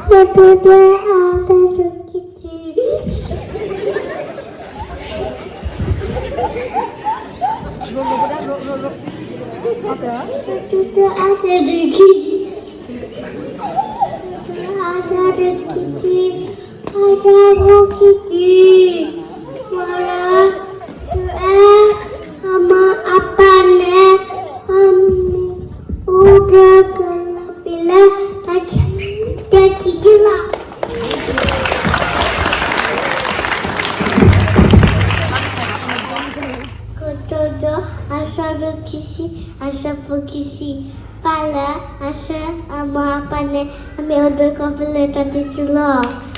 တဒိတအါတဒိခံဆံ, တဒိတအါတဒိခံဆံ, တဒိတအါတဒိခံဆံ, အါတဒိခံဆံ, ပှၤလၢ တအဲၣ်အမိၢ်အပၢ်န့ၣ် အမ့ၢ်အိၣ်ဒီးကလီၤပံာ်လၢ တၢ်ခံ တၢ်ခံဆံလီၤ. ကတိၤဒိ အဆၢဒိၣ်ခံဆံ အဆၢဖိခံဆံ, ပၢ်လၢအဆၢအမိၢ်အပၢ်န့ၣ် အမ့ၢ်အိၣ်ဒီးကလီၤပံာ်လၢတၢ်ခံဆံလီၤ.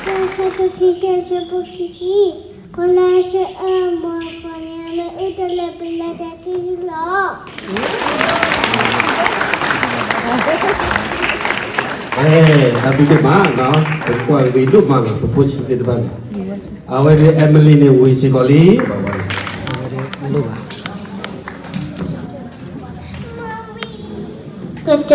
အဆၢဒိၣ်ခံဆံ အဆၢဖိခံဆံ, ပှၤလၢအဆၢအမိၢ်အပၢ်န့ၣ် အမ့ၢ်အိၣ်ဒီးကလီၤပံာ်လၢတၢ်ခံဆံလီၤ. အဲ တၢ်ဘျုးဒိၣ်မးနီၤ, ပကွၢ်ဂ့ၤဒိၣ်မးလီၤ ပဖိဆံးသ့ၣ်တဖၣ်န့ၣ်, အဝဲဒၣ် Emily န့ၣ် ဝံၤစ့ၢ်ကီးလံ ဘၣ်ဘၣ်န့ၣ် ကတိၤဒိ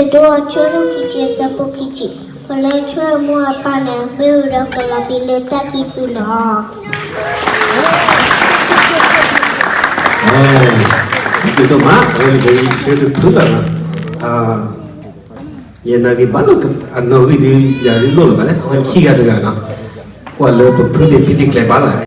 အဆၢဒိၣ်ခံဆံ အဆၢဖိခံဆံ, ပှၤလၢအဆၢအမိၢ်အပၢ်န့ၣ် မ့ၢ်အိၣ်ဒီးကလီၤပံာ်လၢတၢ်ခံဆံလီၤ. အဲ ဒိၣ်ဒိၣ်မး အဝဲန့ၣ် ယဆၢတဖုလီၤနီၤ, ယနာ်က့ၤဘၣ်လီၤ အနီၣ်ဂံၢ်ဒုး ယၤဒုးလိၣ်လီၤဘၣ်လၢ ခံဂၤတဂၤနီၤ, ကွၢ်လၢပဖုသ့ၣ်ဖံသ့ၣ်ကျဲၤဘၣ်လီၤ,